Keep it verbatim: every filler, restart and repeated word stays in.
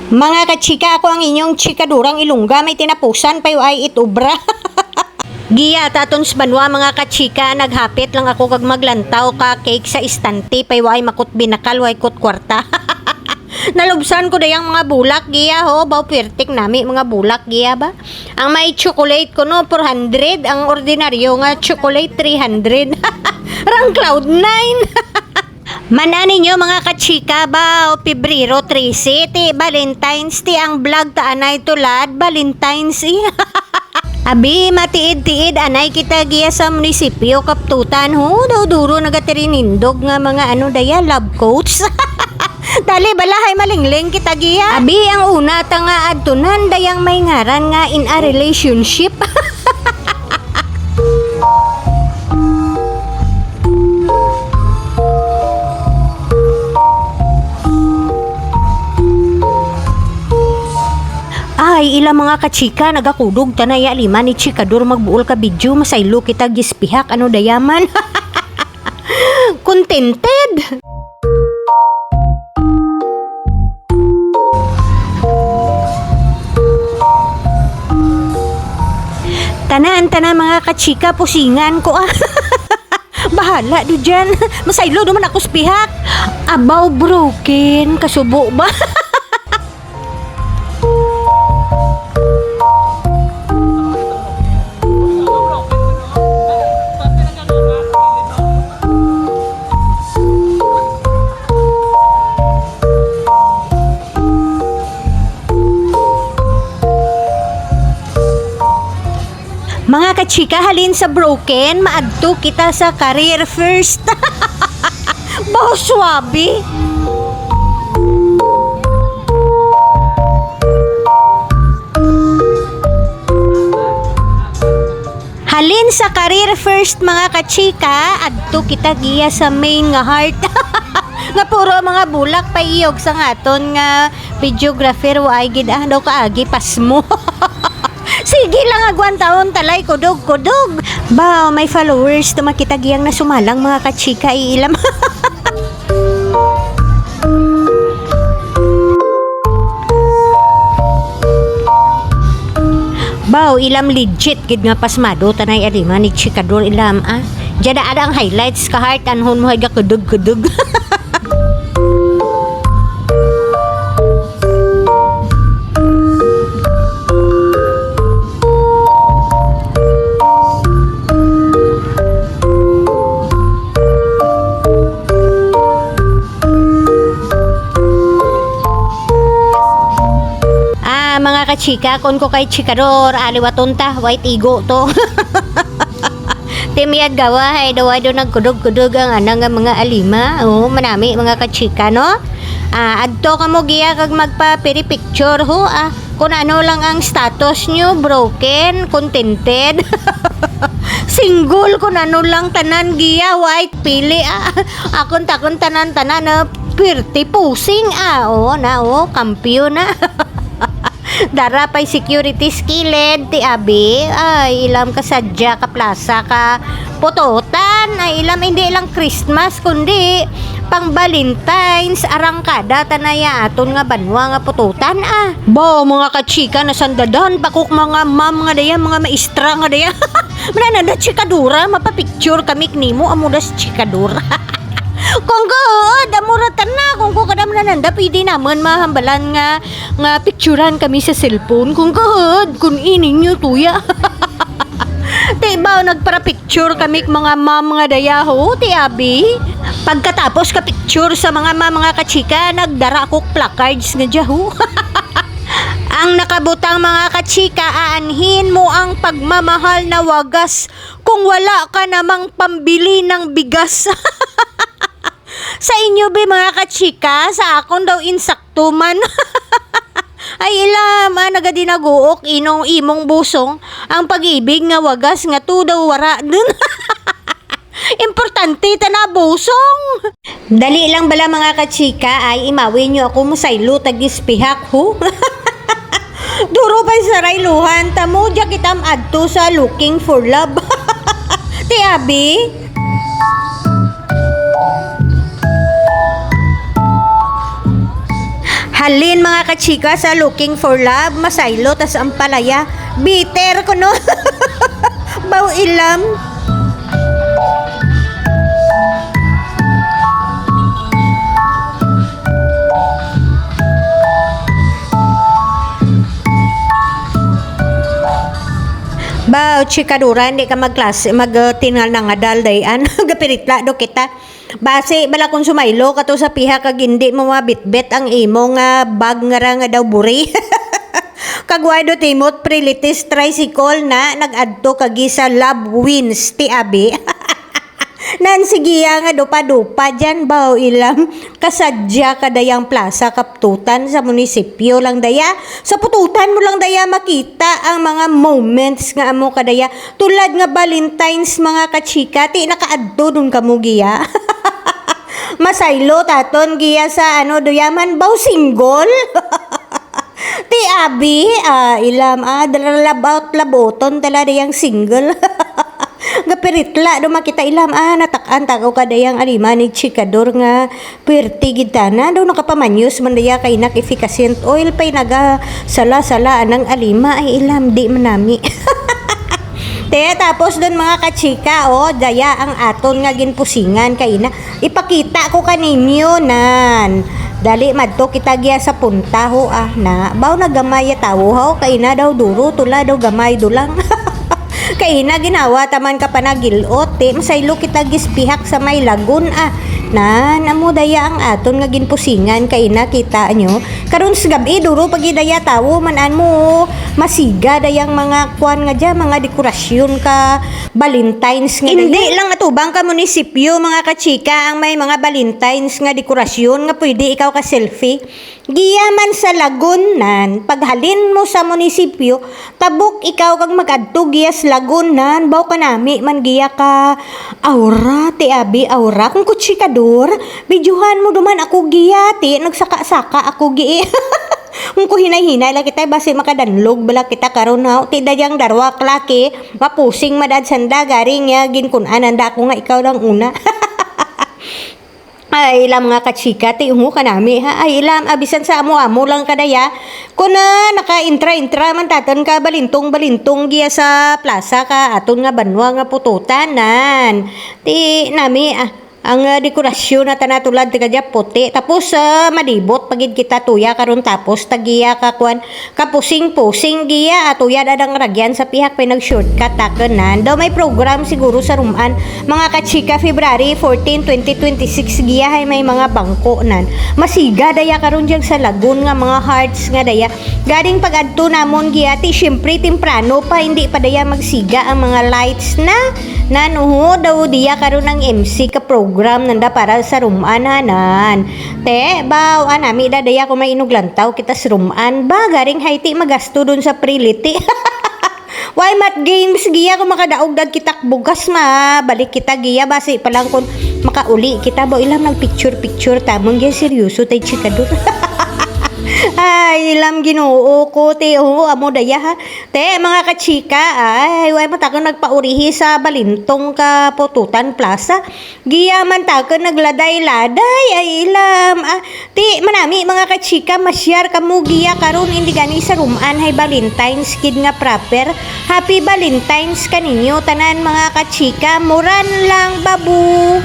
Mga kachika, ako ang inyong chikadurang Ilongga, may tinapusan pa yung ay it obra. Giya, taton sa banwa, mga kachika, naghapit lang ako kag maglantaw ka cake sa istante, pay way makot binakal, way kot kwarta. Nalubsan ko dayang mga bulak, giya, ho, baw pirtik nami, mga bulak, giya ba? Ang may chocolate ko, no, four hundred, ang ordinaryo nga chocolate, three hundred. Rang cloud nine. Mana ninyo, mga kachika, ba, o Pebrero trese, ti Valentine's, ti ang vlog ta anay tulad, Valentine's, eh. Abi, matiid-tiid, anay kita giya sa munisipyo, Kaptutan, ho, daw duro nagatirinindog nga mga ano daya, love quotes. Dali, balahay malingling kita giya. Abi, ang una ta nga adtunan, dayang may ngaran nga in a relationship. Ay, ila mga kachika, nagakudog ta na ya lima ni Chikador magbuol ka video, masaylo kita gispihak, ano dayaman. Contented. Tanan, tanan, mga kachika, pusingan ko, ah. Bahala do dyan. Masaylo naman ako sa pihak. Abaw, broken. Kasubo ba? Mga kachika, halin sa broken, maadto kita sa career first. Baw swabe. Halin sa career first, mga kachika, adto kita giya sa main nga heart. Nga puro mga bulak pa iyog sa ngaton nga videographer, wa ay gid, ah, daw kaagi pasmo. Sige lang, agwan taon, talay, kudog, kudog. Ba, may followers, tumakita giyang nasumalang, mga kachika, iilam. Baw, ilam legit gid nga pasmado, tanay alima ni Chikador ilam, ah. Diyan na ada ang highlights, ka heart, anhon mo hay gakudog-kudog. Ah, mga kachika, kun ko kay chikador, aliwaton ta, way tigo to. Timiyad gawa, hay daw, ay daw nagkudog-kudog ang ana nga mga alima. Oh, manami, mga kachika, no? Ah, adto kamo giya kag magpa-picture, ho, ah. Kung ano lang ang status nyo, broken, contented, single, kung ano lang, tanan giya, white, pili, ah. Akon takon tanan-tanan na pirti pusing, ah. Oo na, oh, kampiyon na. Dara pa'y security skillet, ti abi. Ay, ilam ka sadya ka plaza ka putotan. Ay, ilam hindi lang Christmas, kundi pang Valentine's, arangkada, tanaya aton nga banwa nga pututan, ah. Bo, mga kachika, nasandadan pa kok mga ma'am nga daya, mga maestra nga daya. Manananda chikadura, mapapicture kami nimo, amo das chikadura. Kung good, amo ra tana, kung ko kada manananda, pwede naman mahambalan nga, nga picturean kami sa cellphone. Kung good, kung ining nyo tuya. Ti ba, nagpara-picture kami, mga ma'am nga daya, ho, ti abi. Pagkatapos ka picture sa mga ma'am, mga kachika, nagdara ako placards nga dya, ho. Ang nakabutang, mga kachika, aanhin mo ang pagmamahal na wagas kung wala ka namang pambili ng bigas. Sa inyo, be, mga kachika, sa akon daw insakto man. Ay, ilam, ah, nagadinaguok inong imong busong ang pag-ibig nga wagas nga tu daw wara dun. Importante ta na, busong. Dali lang bala, mga kachika, ay imawi nyo ako, musaylo tag ispihak, ho. Duro pa'y sarayluhan, tamo dya kitam adto sa looking for love. Ti abi? Halin, mga kachika, sa looking for love, masaylo tas ang palaya. Bitter ko, no? Baw ilam. Baw, chikaduran, di ka magklase, mag, uh, tingal na nga dal, dayan. Gapiritla do kita. Basi bala kung sumaylo ka to sa piha kag indi mo mabitbit ang imo nga bag nga ra nga daw buri. Kag why do timot prilitis tricycle na nag-adto kagi sa Love Wins ti abi. Nan sige nga dupa-dupa dyan, baw ilam. Kasadya ka dayang plaza ka pututan sa munisipyo lang daya. Sa pututan mo lang daya makita ang mga moments nga amo kadaya. Tulad nga Valentine's, mga kachika, ti nakaadto dun kamo giya. Masaylo taton giya sa ano, duyaman baw single. Ti abi, ah, ilam, ah, dala labaw-laboton tala dayang single. Gapiritla do makita ilam, ah, natak-an tako ka dayang alima ni chikador nga puwerte gid tana. Do nakapamanyos man daya kay nak efficacent oil pay naga sala-sala anang alima ay ilam, di manami. Te, tapos dun mga kachika, oh, daya ang aton nga ginpusingan kay na ipakita ko kaninyo nan. Dali madto kita giya sa punta ho, ah, na. Baw na gamay ya tawo, haw, kay na daw duro, tula daw gamay dulang. Kay na ginawa taman ka panagilot, te, masaylo kita gispihak sa may lagun, ah. Nan, amo daya ang aton nga ginpusingan kay na kita nyo. Karon sa gab-i, duro pa gid daya tawo, man-an mo, masiga dayang mga kwan nga dya, mga dekorasyon ka Valentine's nga Hindi daya. Lang atubang ka munisipyo, mga kachika, ang may mga Valentine's nga dekorasyon nga pwede ikaw ka selfie. Giya man sa Lagunan, paghalin mo sa munisipyo, tabok ikaw kag mag-adto giya sa Lagunan, baw kanami man giya ka aura, ti abi aura. Kung kutsikador, videohan mo duman ako giya, ti nagsaka-saka ako gi. Kung ko hinay-hinay lang kita, basi makadanlog bala kita karon, ha. Ti dayang darwa klaki, mapusing madad sanda, gari nga ginkun-an nanda ako nga ikaw lang una. Ay, ilam nga kachika, ti ungo kanami, ha? Ay, ilam, abisan sa amo-amo lang kadaya. Kun na naka-intra-intra man tatan ka balintong-balintong giya sa plaza ka aton nga banwa nga pututan, nan. Ti nami, ah, ang, ah, dekorasyon na tana tulad ti kadya puti. Tapos, ah, malibot pa gid kita tuya karon tapos tagiya ka kwan, kapusing-pusing giya, ah, tuya dadang ragyan sa pihak pay nag-shortcut ta kanan. Daw may program siguro sa Ruman, mga kachika, February fourteen, twenty twenty-six giya hay may mga bangko nan. Masiga daya karon dyan sa Lagun nga mga hearts nga daya. Garing pag-adto namon giya, ti siyempre temprano pa, hindi pa daya magsiga ang mga lights na. Nan, uho, daw diya karon ang M C ka program nanda para sa Ruman, ha, nan. Te, baw, anami da daya ko may inuglantaw kita sa Ruman. Ba, garing hay ti magasto dun sa Priliti. Why mat games giya kung makadaog dag kita bugas ma? Balik kita giya basi pa lang kung makauli kita ba ilang nag picture picture tamon giya seryoso tay chikador. Ay, ilam Ginoo ko, te, oo, amo daya, ha. Te, mga kachika, ay, way mo takon nagpaurihi sa Balintong ka Pututan Plaza. Giya man takon nagladay-laday, ay, ilam, ah. Ti, manami, mga kachika, masyar kamo giya karon, indi gani sa Ruman hay Valentine's gid nga proper. Happy Valentine's kaninyo tanan, mga kachika. Muran lang, babu.